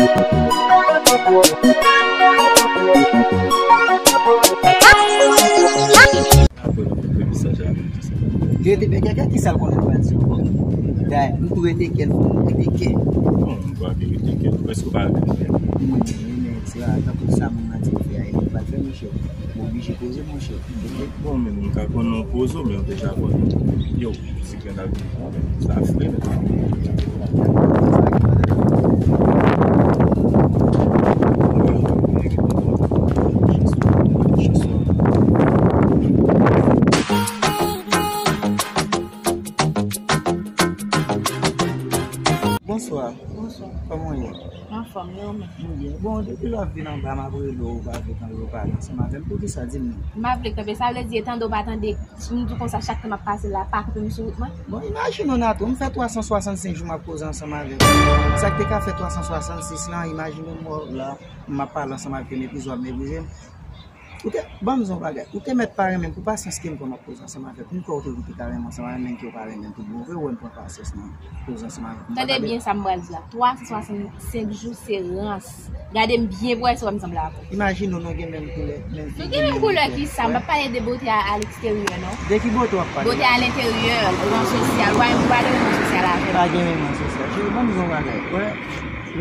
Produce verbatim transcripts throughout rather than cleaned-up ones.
Apre nou konprann mesaj la, nou di sa. Yo te bègè, kisa l konnen pral di ankò? Dayè, nou tou rete kè, nou rete kè. Bon, nou pa rete kè, nou prèske pa rete kè. Mwen, men, se pa tankou sa moun nan di l fè a, li pral fè, monchè. M oblije poze, monchè. Bon, men nou ka konn nou poze, men ou deja konn. Yo, si gen la, sa fre, men. Bonswa. Bonswa. Kòman w ye? M anfòm, e ou menm? Mwen byen. Bon, depi lè w ap vin anba, m ap rele w, ou pa vle tande, ou pale ansanm avè m. Poukisa, di m non? M pa vle kanpe. Sa vle di, e tande ou pa tande, m di w konsa, chak tan m ap pase la, pa kanpe m sou wout mwen? Bon, imajine w, Natou, m fè twa san swasannsenk jou m ap koze ansanm avè w. Sa k te ka fè twa san swasannsis lan, imajine w mò la, m ap pale ansanm avè w, meprize w ap meprize m. Ou te, ban m di w yon bagay. Ou te mèt pa renmen m pou pasyans ke m pran m ap koze ansanm avè w. M kwè ou te, ou te ka renmen ansanm avè m, menm ke w pa renmen m tout bon vre, ou wè m pran pasyans nan koze ansanm avè w. Tande byen sa m pral di la. Twa san swasannsenk jou se rans. Gade m byen pou wè si w wè m sanble avè w. Imajine w, nou gen menm koulè, menm figi, menm koulè. Nou gen menm koulè ki sa? M p ap pale de bote a, a leksteryè, non. De ki bote w ap pale? Bote a lenteryè, ran sosyal. Ou pa menm pale ran sosyal avè m. Pa gen menm ran sosyal. Cheri, ban m di w yon bagay. Wè,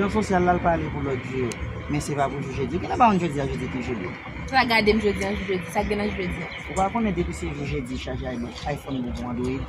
ran sosyal la, l pale pou lòt jou yo. Men se pa pou jou jedi. Gen lè pa konn jodi a, jodi ki jou li. Sa gade m jodi an, jou jedi. Sa gen nan jou jedi an? Ou pa konnen depi se jou jedi, chaje iPhone bon pou Android.